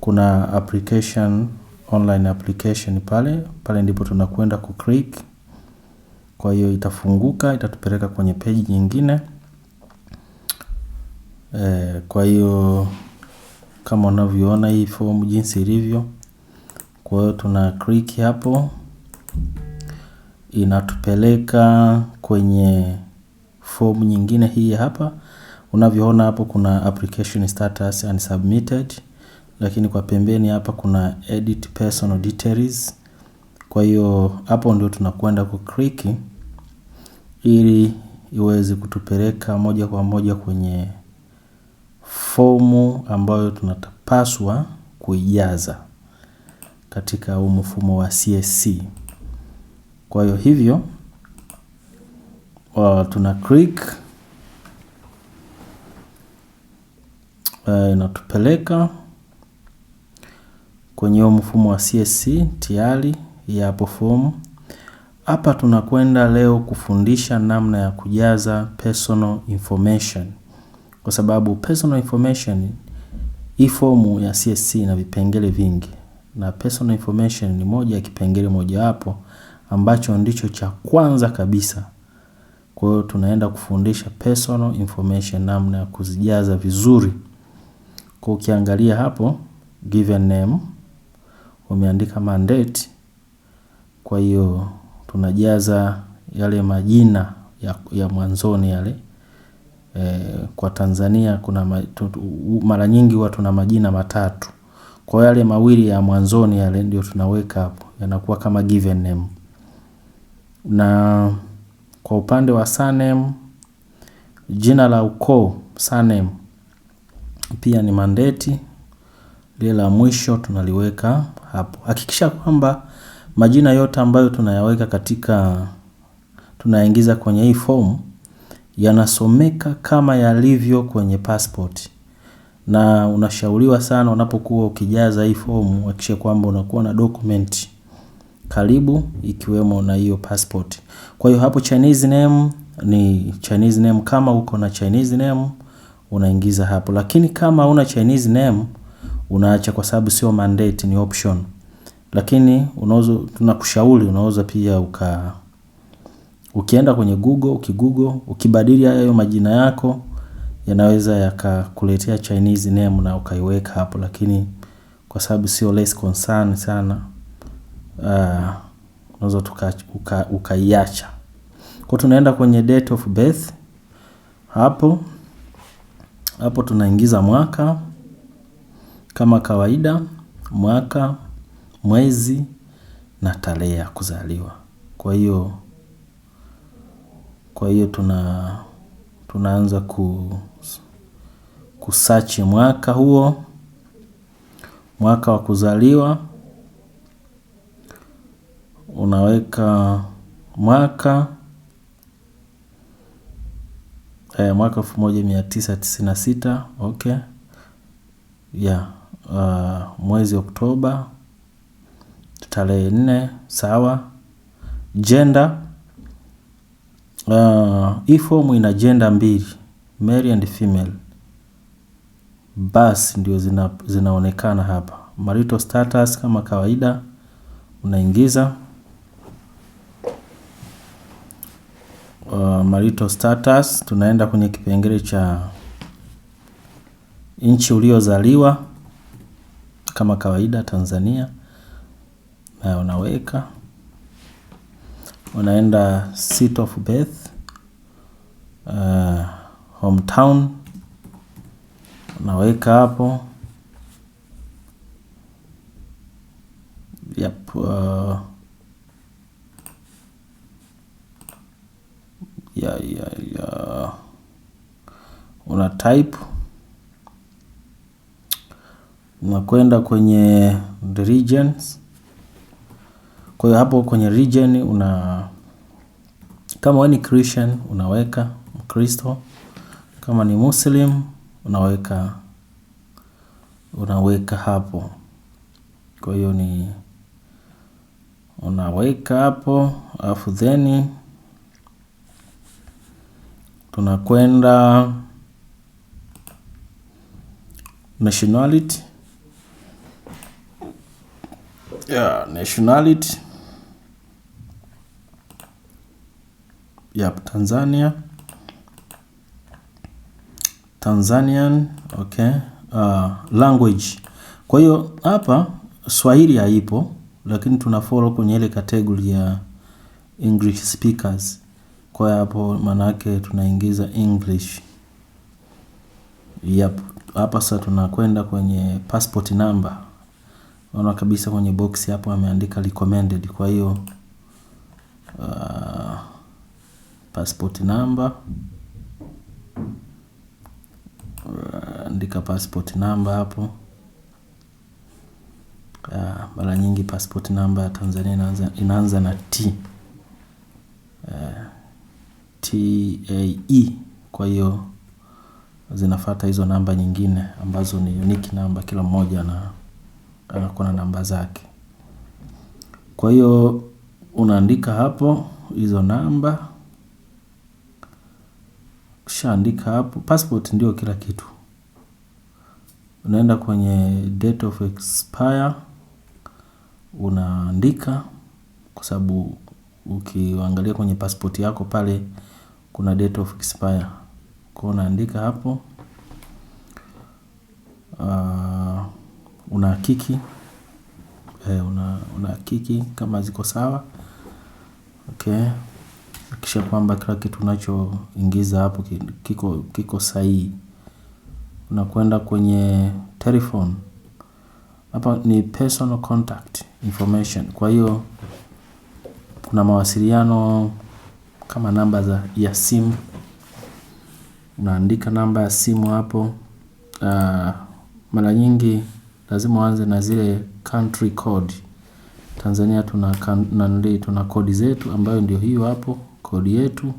Kuna application, online application pale pale ndipo tunakwenda kuclick. Kwa hiyo itafunguka, itatupeleka kwenye page nyingine. Kwa hiyo kama unavyoona hii form jinsi ilivyo. Kwa hiyo tuna click hapo, inatupeleka kwenye form nyingine hii hapa. Unavyoona hapo kuna application status and submitted, lakini kwa pembeni hapa kuna edit personal details. Kwa hiyo hapo ndio tunakwenda kuclick ili iweze kutupeleka moja kwa moja kwenye fomu ambayo tunapaswa kuijaza katika huu mfumo wa CSC. Kwa hiyo hivyo tuna click, inatupeleka kwenye huu mfumo wa CSC tayari hapo fomu. Hapa tunakwenda leo kufundisha namna ya kujaza personal information, kwa sababu personal information, hii fomu ya CSC ina vipengele vingi, na personal information ni moja ya kipengele mojawapo ambacho ndicho cha kwanza kabisa. Kwa hiyo tunaenda kufundisha personal information, namna ya kuzijaza vizuri. Kwa ukiangalia hapo given name wameandika mandate, kwa hiyo tunajaza yale majina ya mwanzoni yale. Kwa Tanzania kuna mara nyingi huwa tuna majina matatu. Kwa hiyo yale mawili ya mwanzoni yale ndio tunaweka hapo, yanakuwa kama given name. Na kwa upande wa surname, jina la ukoo surname pia ni mandate, lile la mwisho tunaliweka hapo. Hakikisha kwamba majina yote ambayo tunayaweka katika tunaingiza kwenye hii form yanasomeka kama yalivyo kwenye passport. Na unashauriwa sana unapokuwa ukijaza hii fomu hakikisha kwamba unakuwa na document karibu ikiwemo na hiyo passport. Kwa hiyo hapo Chinese name ni Chinese name, kama uko na Chinese name unaingiza hapo, lakini kama una Chinese name unaacha, kwa sababu sio mandate, ni option. Lakini unaweza, tunakushauri unaweza pia ukienda kwenye Google, ukigoogle, ukibadili hayo majina yako yanaweza yakakuletea Chinese name na ukaiweka hapo, lakini kwa sababu sio less concern sana, unaweza ukaiacha. Kwa tunaenda kwenye date of birth hapo hapo tunaingiza mwaka kama kawaida, mwaka, mwezi na tarehe ya kuzaliwa. Kwa hiyo tunaanza kusearch mwaka huo, mwaka wa kuzaliwa, unaweka mwaka mwaka 1996, okay. Yeah, mwezi Oktoba tarehe 4, sawa. Gender, hii fomu ina gender mbili, male and female. Bas ndio zinaonekana hapa. Marital status kama kawaida unaingiza marital status. Tunaenda kwenye kipengele cha nchi uliozaliwa kama kawaida Tanzania, na unaweka, unaenda seat of birth, hometown unaweka hapo. Yep, yeah. Una type, unakwenda kwenye the regions. Kwa hiyo hapo kwenye region una, kama wewe ni Christian unaweka Mkristo, kama ni Muslim unaweka hapo. Kwa hiyo ni unaweka hapo, alafu then tunakwenda nationality. Yeah, nationality. Yep, Tanzania. Tanzanian, okay. Language. Kwa hiyo hapa Swahili haipo, lakini tuna follow kwenye ile category ya English speakers. Kwa hiyo hapo maana yake tunaingiza English. Yep. Hapa sasa tunakwenda kwenye passport number. Unaona kabisa kwenye box hapo ameandika recommended. Kwa hiyo passport number, andika passport number hapo. Mara nyingi passport number ya Tanzania inaanza na T. T A E. Kwa hiyo zinafuata hizo namba nyingine ambazo ni unique number, kila mmoja anakuwa na namba zake. Kwa hiyo unaandika hapo hizo namba. Ukishaandika hapo, passport ndio kila kitu. Unaenda kwenye date of expire unaandika, kwa sababu ukiangalia kwenye passport yako pale kuna date of expire. Kwa hiyo unaandika hapo. Unahakiki. Unahakiki kama ziko sawa. Okay. Hakikisha kwamba kila kitu unachoingiza hapo kiko sahihi. Unakwenda kwenye telephone. Hapa ni personal contact information. Kwa hiyo kuna mawasiliano kama namba ya simu. Unaandika namba ya simu hapo. Mara nyingi lazima uanze na zile country code. Tanzania tuna kodi zetu ambayo ndio hiyo hapo, kodi yetu.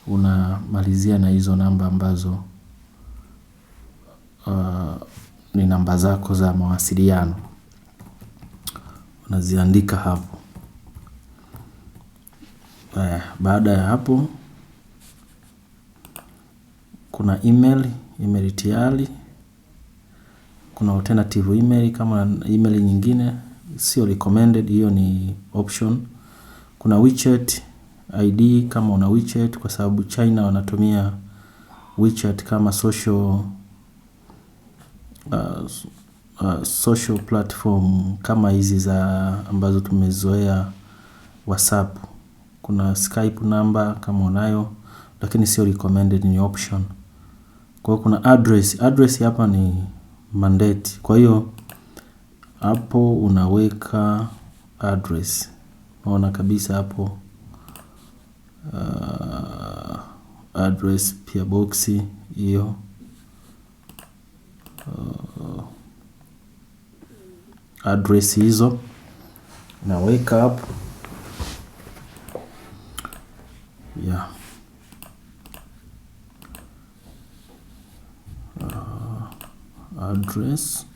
Unamalizia na hizo namba ambazo ni namba zako za mawasiliano. Unaziandika hapo. Baada ya hapo kuna email, email tayari. Kuna alternative email kama email nyingine, sio recommended, hiyo ni option. Kuna WeChat ID kama una WeChat, kwa sababu China wanatumia WeChat kama social platform kama hizi za ambazo tumezoea WhatsApp. Kuna Skype number kama unayo, lakini sio recommended, ni option. Kwa hiyo kuna address. Address hapa ni mandate. Kwa hiyo hapo unaweka address. Unaona kabisa hapo address pia box hiyo. Address hizo naweka hapo. Yeah. Address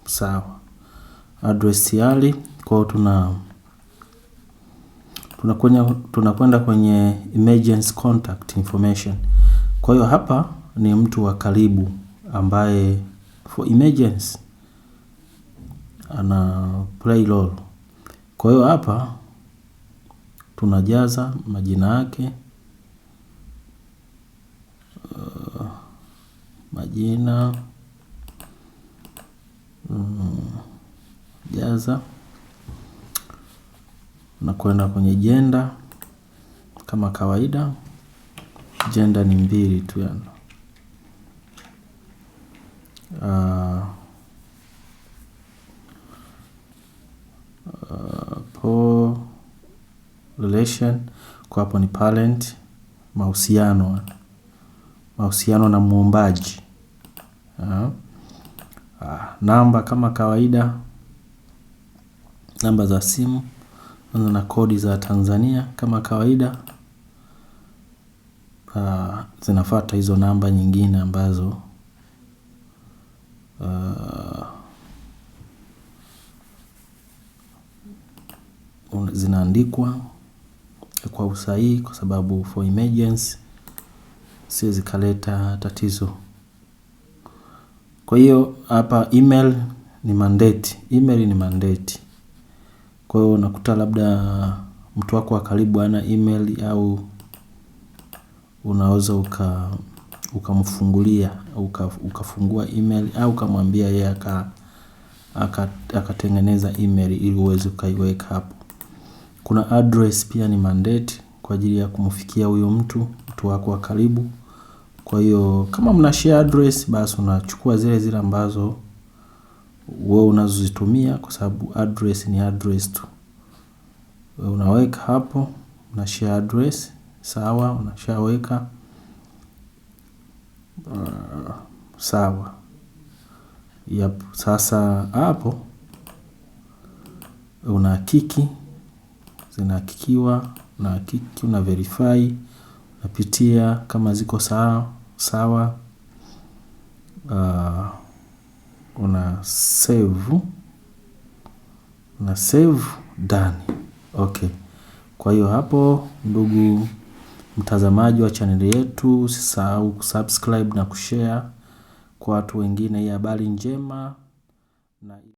sawa. Address tayari. Kwa hiyo tunakwenda kwenye emergency contact information. Kwa hiyo hapa ni mtu wa karibu ambaye for emergency ana play role. Kwa hiyo hapa tunajaza majina yake, majina, jaza na kwenda kwenye gender kama kawaida. Gender ni mbili tu yani. Po relation kwa hapo ni parent, mahusiano, mahusiano na muombaji. Namba kama kawaida, namba za simu na kodi za Tanzania kama kawaida. Zinafuata hizo namba nyingine ambazo zinaandikwa kwa usahihi, kwa sababu for emergency si zikaleta tatizo. Kwa hiyo hapa email ni mandate, email ni mandate. Kwa hiyo unakuta labda mtu wako wa karibu ana email au unaweza ukamfungulia ukafungua email au ukamwambia yeye akatengeneza email ili uweze ukaiweka hapo. Kuna address pia ni mandate kwa ajili ya kumfikia huyo mtu wako wa karibu. Kwa hiyo kama mna share address, basi unachukua zile zile ambazo wewe unazozitumia, kwa sababu address ni address tu. Unaweka hapo, una share address, sawa, unashaweka sawa. Yep. Sasa hapo unahakiki, zinahakikiwa, unahakiki, una verify, unapitia kama ziko sawa sawa, una save, una save done. Okay. Kwa hiyo hapo, ndugu mtazamaji wa chaneli yetu, usisahau kusubscribe na kushare kwa watu wengine hii habari njema na